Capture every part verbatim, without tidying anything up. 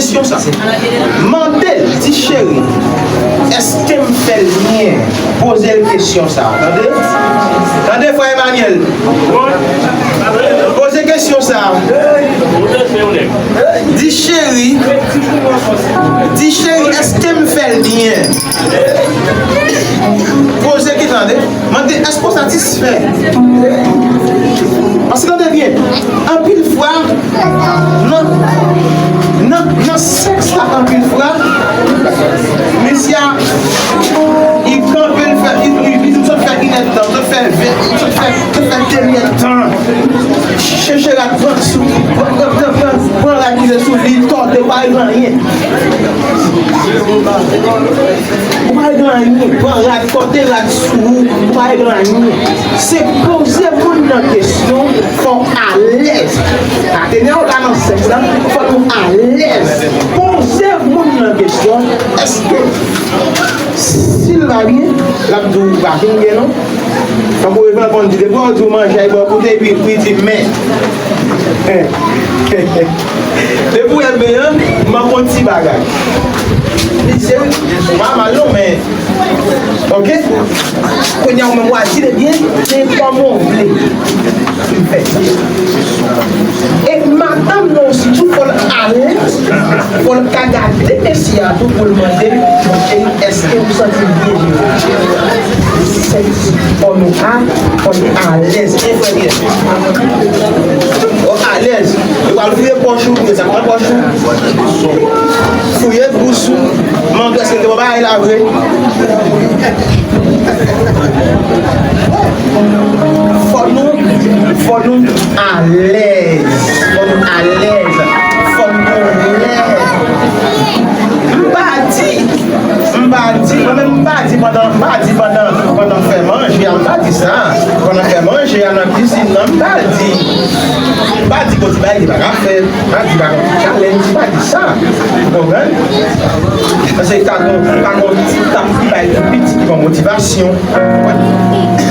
kesyon sa. Mande l, di, cheri, èske m fè l byen? Poze l kesyon sa. Tande? Tande, frè Emmanuel. Poze kesyon sa. Di, cheri, di, cheri, èske m fè l byen? Poze kesyon, tande. Mande, èske w satisfè? Paske tande byen, anpil fwa, nan, nan, nan sèks la, anpil fwa, mesye a, li kanpe, li fè, li, li, li sot fè inèdtan, sot fè ven, sot fè, sot fè demyèdtan. Chèche rad pran sou, pran, pran, pran, pran, pran rad ki te sou li, tòde, pa gen anyen. Ou pa gen anyen, pran rad, tòde rad sou ou, ou pa gen anyen. Se poze moun nan kesyon, fò w alèz. Patenè w la nan sèks la, fò nou alèz. Poze moun nan kesyon, èske si l pa byen, l ap di w pa fin byen non. Tankou Evan konn di, depi w di w manje a, li ba w goute, epi, epi li di, men. Depi w wè men an, manke yon ti bagay. Li se, ou pa mal non, men, oke? Kounye a, ou menm, w a di, ebyen, se kòman w vle m fè sa. E madanm nan osi tou, fò l alèz, fò l ka gade mesye a tou pou l mande l, monchè, èske ou santi l byen jere? Sèks fò nou a, fò nou alèz. E frè Pyè, ou alèz. Yo pral fouye pòch ou, fouye sa k nan pòch ou. Fouye bous ou. Manke èske te bon bagay la vre. Fò nou, fò nou alèz. Fò nou alèz. Fò nou lèz. M pa di, m pa di, mwen menm m pa di pandan, m pa di pandan, pandan m fè manje a, m pa di sa. Pandan m fè manje a nan kizin nan, m pa di, m pa di gon ti bagay li pa ka fè. Pa di pa gon ti challenge, pa di sa. Ou konprann? Paske ta gon, ta gon ti tap ki bay tou piti ki ban motivasyon. Ou konprann?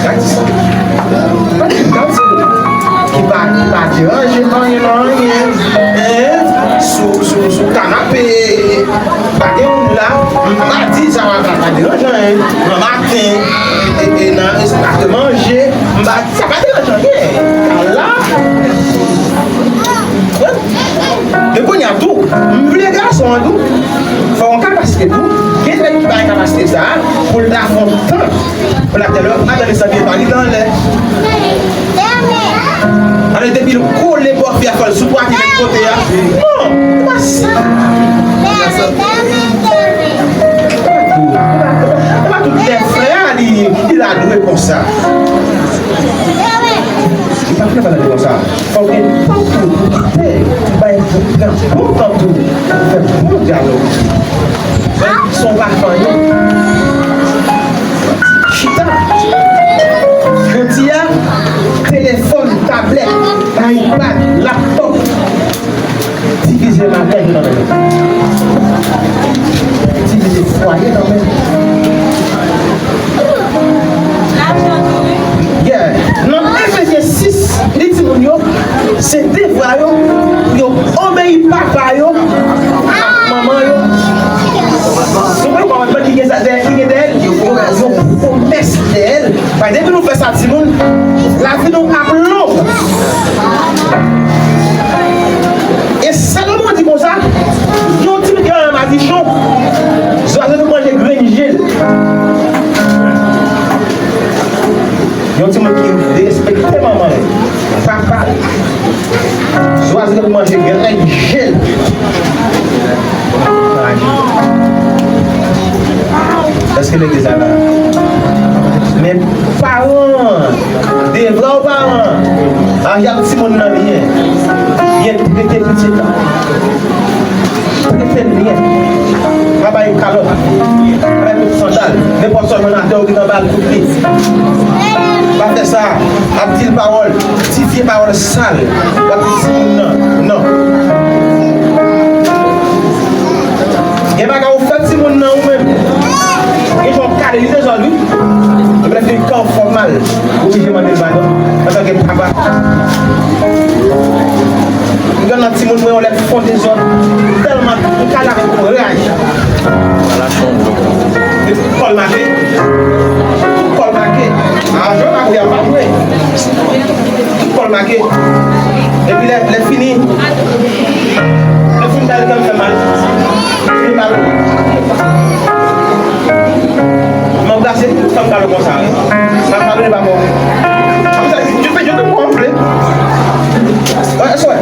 Pa di sa. Pa di, pa di. Ki pa, ki pa deranje anyen nan anyen. Hein? Sou, sou, sou kanape. Pa gen moun la. M pa di sa pa, pa, pa deranje anyen. Nan maten, e, e nan espas de manje. M pa di sa pa deranje anyen. Ala. Men kounye a tou, m vle gason an tou, fò w gen kapasite tou, gen nèg ki pa gen kapasite sa a, pou l ta fè yon tan, pou l ap tèlè, madanm li sanble pa li anlè. Ale depi l kole bò fi a fò l sou twa ki menm kote a. Non, se pa sa. Se pa tout, se pa tout lè frè a li, li la dwe konsa. Li pa fè bagay konsa. Fò w gen tan pou w koute, pou bay bon tan, bon tan pou w fè bon dyalòg. Men, san w pa fè anyen. Chita. Jodi a, telefòn, tablèt, iPad, laptòp. Divize maryaj yo nan men nou. Divize fwaye nan men nou. Yeah. Nan Efezyen sis, li di moun yo, se devwa yo pou yo obeyi papa yo ak manman yo. Nou konn kòmandman ki gen sa dèyè, ki gen dèyè l? Yon, yon pwomès dèyè l. Paske depi nou fè sa, timoun, lavi nou ap long. E Salomon di konsa, yon timoun ki nan madichon, zwazo nou manje grenn je l. Yon timoun ki derespekte manman l, papa l, zwazo nou manje grenn je l. Èske legliz la la? Men paran, devwa w paran, aji ak timoun nan byen. Byen trete pitit la. Trete l byen. Pa bay kalòt. Pa bay kout sandal. Nenpòt sa w jwenn atè, ou gentan ba l kout pye. Pa fè sa. Ap di l pawòl. Ti vye pawòl sal. W ap di timoun nan. Non. Gen bagay ou fè timoun nan ou menm. Gen jan w kale li dezòd, wi. Epi lè fini kan w fè w mal. Ou oblije mande l padon. Antanke papa. Gen nan timoun mwen, Lè fon dezòd, tèlman m kale avèk yon raj. Epi kòl make. Kòl make. A, jwe make, a pa jwe. Kòl make. Epi lè, lè fini, lè fini, tèl kè m fè mal. Fini mal. M anbrase tout fanm kalo konsa, wi. M ap padone pa mò. Konsa, je te, je te prends, vle. Wè, èske w wè?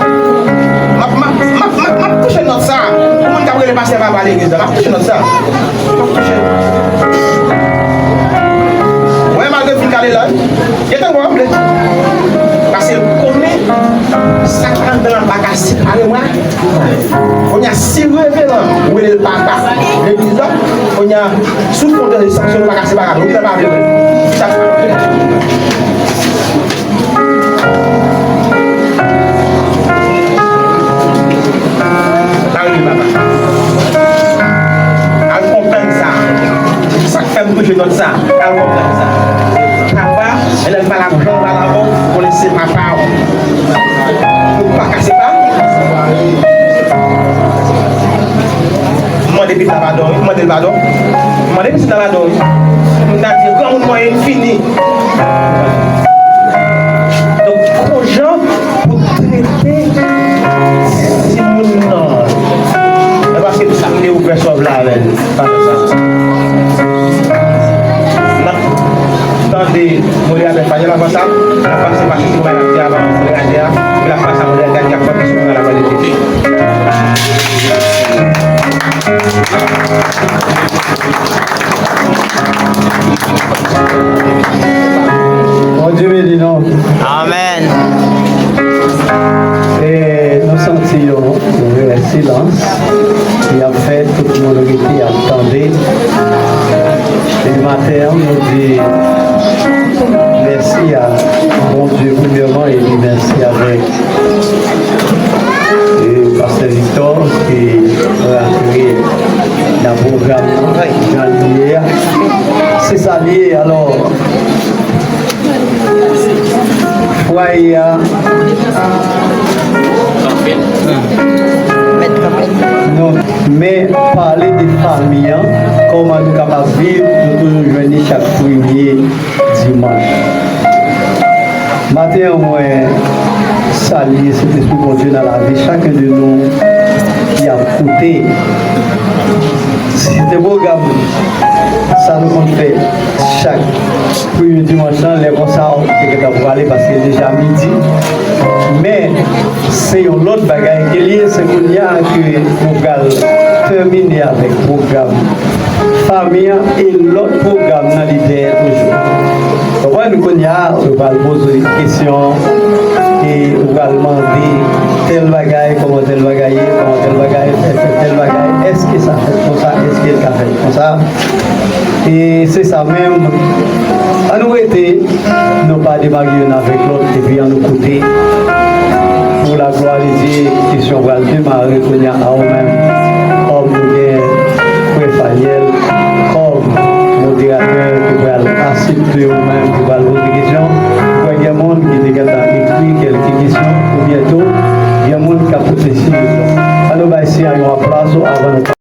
M ap, m ap, m ap, m ap, m ap touche nòt sa. Pou moun k ap rele pastè papa legliz la, m ap touche nòt sa. M ap touche. Wè, malgre fin kale la, je te prends, vle. Paske l konnen sa k anndan an pa ka separe mwen. Kounye a, si reveran rele l papa legliz la, kounye a, sou fon de sanksyon, nou pa ka separe, nou gentan pa vle. Sa, pa rele papa. Al konprann sa. Sa k fè m touche nòt sa. Al konprann sa. Papa, e lè m pale ap jan pale avè w, konnen se papa w. Nou pa ka separe. M mande pita padon, wi. M mande l padon. M mande pitit la padon, wi. M ta di, granmoun mwen, e fini. Donk, gon jan pou trete timoun nan. E paske m te ouvè sòv la avè l. N ap tande moderatè Faniel avan sa, n ap pase pase sou bagay la avan moderatè a, epi n ap pase a moderatè a ki ap fè kesyon nan la pale de. Bondye beni nou. Amèn. E nou santi yon vrè silans ki ap fèt, tout moun rete ap tande. E maten an, nou di mèsi a Bondye premyèman, epi mèsi avèk e pastè Victor ki rantre nan pwogram nan jan li ye a. Se sa li ye, alò. Fwaye a. Non, men pale de fanmi an, kòman nou kapab viv, nou toujou jwenn li chak premye dimanch. Maten an, mwen salye Sentespri Bondye nan lavi chaken de nou ki ap koute. Si se te pwogram sa nou konn fè chak premye dimanch lan, lè konsa, ou te gentan prale paske deja midi. Men, se yon lòt bagay ke l ye, se kounye a ke nou pral tèmine avèk pwogram fanmi an e lòt pwogram nan li dèyè toujou. Konprann, kounye a, yo pral poze w kesyon e ou pral mande tèl bagay, kòman tèl bagay ye, kòman tèl bagay fè, fè tèl bagay, èske sa fèt konsa, èske l ka fèt konsa? E se sa menm. Ann nou rete, nou pa demare youn avèk lòt, epi ann nou koute. Pou laglwa de Dye, kesyon pral demare kounye a, a ou menm. Kòm nou gen frè Faniel kòm moderatè ki pral asepte ou menm ki pral poze kesyon, mwen gen moun ki te gentan ekri kèlke kesyon, oubyen tou, gen moun k ap poze kesyon. Ann nou bay Senyè a yon aplozman avan nou